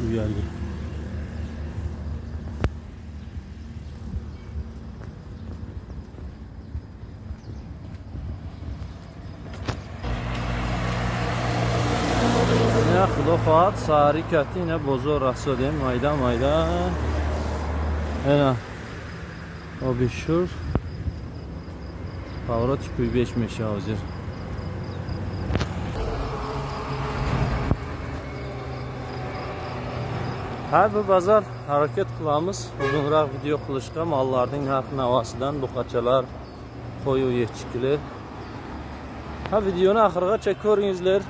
Uyali. Худо хоҳад саҳарӣ кати ина бозор расодем, майда майда. Ина оби шур повороти кӯйбеш меша ҳозир. Har bir bazar harakat qilamiz uzunroq video qilishga, mollarning narx navosidan buqachalar, qo'y echkilar. Ha, videoni oxirigacha ko'ringizlar.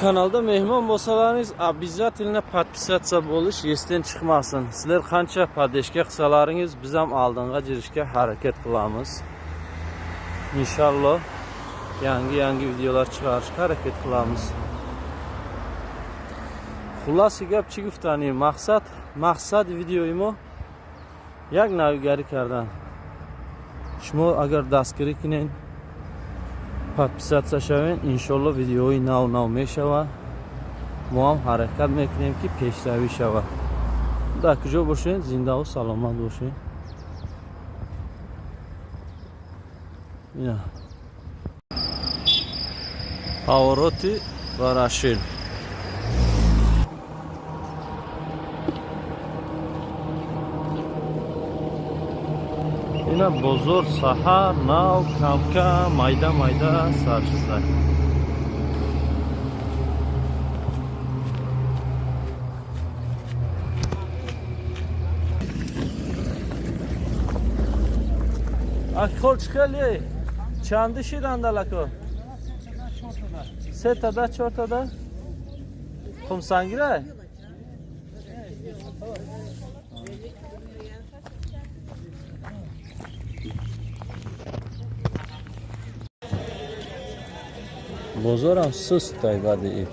Kanalda mehmon bo'lsalaringiz обязательно подписаться bo'lish esdan chiqmasin. Sizlar qancha поддержка qilsalaringiz, biz ham oldinga jirishga harakat qilamiz. Inshaalloh yangi videolar chiqarishga harakat qilamiz. Xullas gap chi guftani, maqsad videoyimo як навигарӣ кардан. Шумо агар дастгирӣ кунед, подписаться шавед, иншолло видеои нав нав мешавад. Мо ҳам ҳаракат мекунем ки пешравӣ шавад. Дар куҷо бошед, зиндаву саломат бошед. Ина повороти Варашил. Ина бозор саҳар нав камкам майда майда сар шуда. Акхол чӣ хеле? Чанди шид андалако? Се тада, чор тада? Хумсангира? Бозорам сустай баъди ид.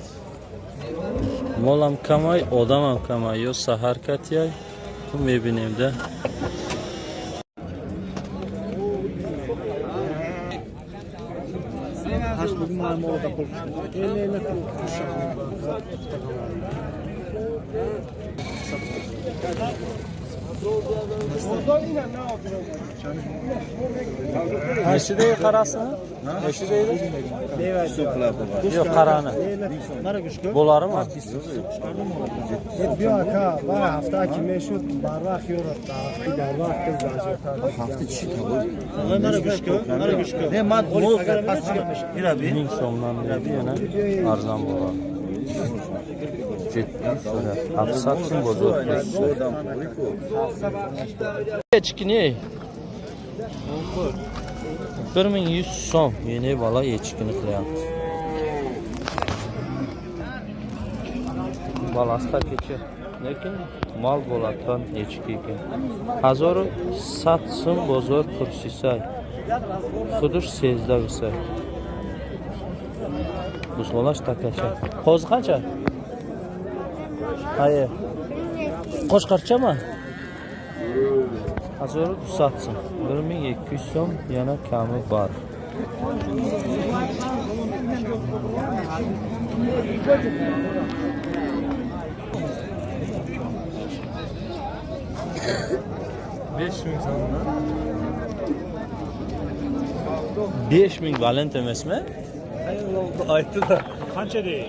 Молам камай, одамам камай, ё саҳар катияй, ту мебинем да. Neşi deyil qarasını? Neşi deyil? Yox, qaranı. Buları mı? Ming so'mdan berdi, yana arzon bo'ladi. Ciddi so'rab. 700 so'm bozor kursi. Echkini 1100 so'm. Yeni bola echkini qilyapti. Balasi kecha, lekin mol bo'ladigan echki ekan. 1100 so'm bozor kursisi. Xudush 13 bo'lsa. Buzg'olash takacha. Qo'zi qancha? Hayır. Qo'chqorchami? 1200 so'm. 1200 so'm yana kami bor. 5000 so'mdan. 5000 baland emasmi? Aytdi da. Qancha dey?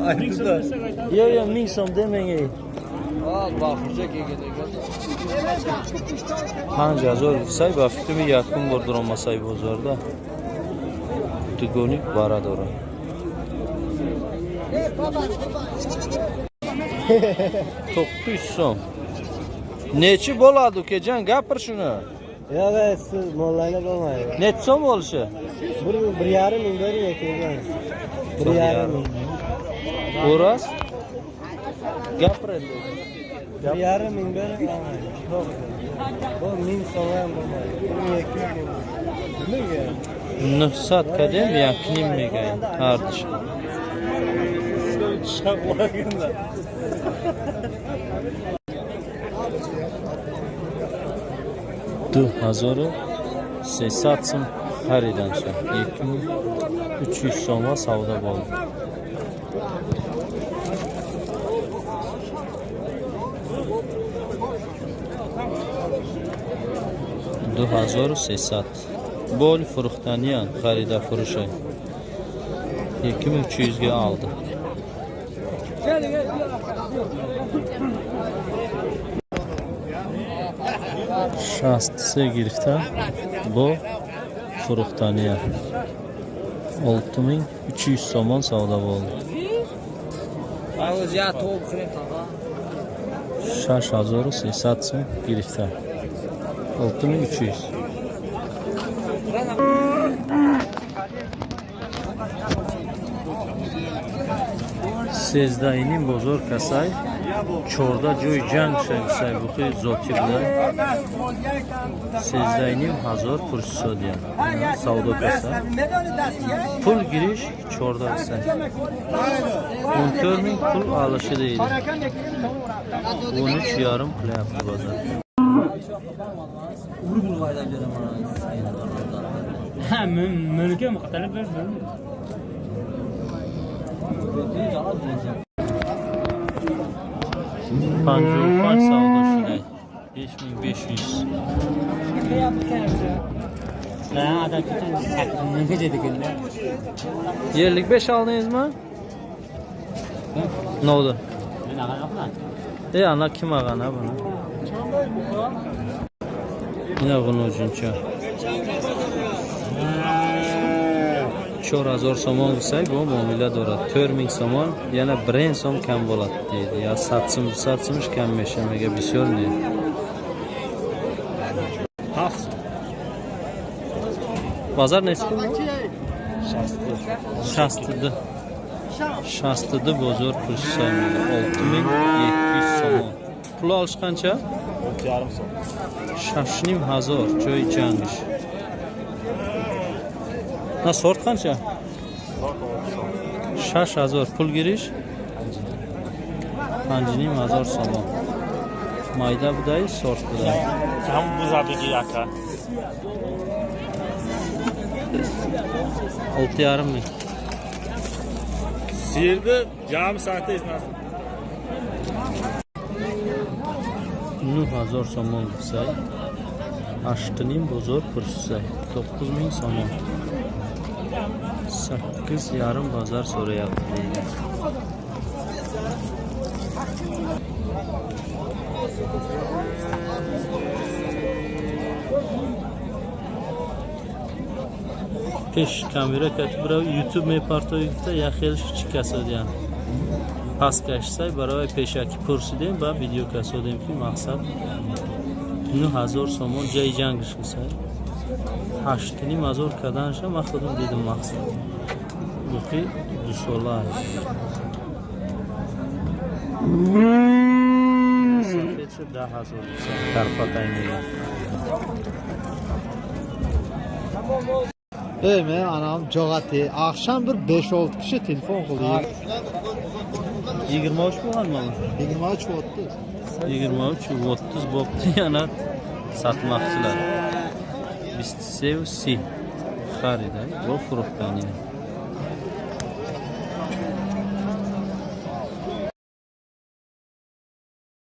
Aytdi da. Yo'q, yo'q, 1000 so'm demang ey. 5000 сай ба фикрам якум бор дуромасай бозорда. Дугони бара дорад. 900 so'm. Nechi bo'ladi ukajon, gapir shuni. Yo'q, siz mollarni bo'lmaydi. Necha so'm bo'lishi? 1,5 ming bering aka. 1,5 ming. O'roz? Gapir endi. 1,5 ming bering. Bu 1000 so'm ham bo'lmaydi. 1200 ming. Nimaga? 900 kadem yaknim megayin ardиш. Shaqlaganda. 2300 so'm xaridancha. 2300 so'mga savdo bo'ldi. 2300. Бол фурӯхтаниян, харида фурӯшай. 2300 ga oldi. Шаст се гирифта бо фурӯхтания. 6300 сомон савдо bo'ldi. 6300 сом гирифта. 6300. Сездаҳиним бозор касай 14 ҷои ҷанг шависай буқи зотӣ буда. 13,5 ҳазор пурсисодия савдо касай. Пул гириш 14 сай. 14 миң пул алышы deydi. 13,5 qilyapti bozor. Mülkü muhtelif bir 55 savdo shunday. 5500. Yerlik 5 aldingizmi? Ne oldu? Ana kim ağana bunu? Yine bunu ucuncha. 4000 somon qilsak, bu muomala дорад. 4000 somon, yana 1 сом kam bo'ladi deydi. Ya satsim, satsimish kam meshamaga bisyor ne? Базар nechi pul? 62. 62 bozor pulsi 6700 somon. Pul olish qancha? 6,5 so'm. 6,5 joy jangish. Na sort qancha? 6000 pul girish 5,5 somon. Mayda buday, sort buday. Ham bu zabigi aka. 6,5 ming. Sirdi jami saati iznasi. 9000 somon qilsak, 8,5 bozor pursisak, 9000 somon. 8,5 bozor so'rayapti deydi. Pesh kamera katib birov YouTube mepartoyibda yaxel chikasodiyan. Past kashsay барои пешакӣ пурсидем ва видео касодем ки мақсад 9000 сомон ҷайи ҷангиш кисай. 8,5 ҳазор карданша ман худам дидам мақсад. Буқи 2 сола. Сафед шуд 10,000 карпатай мега. Ey men anam jo'g'ati. Akşam bir 5-6 kishi telefon qildi. 23 bo'lganmi? 23 30. 23 30 bo'pti yana satmoqchilar. 23 xarida bu furuxtani.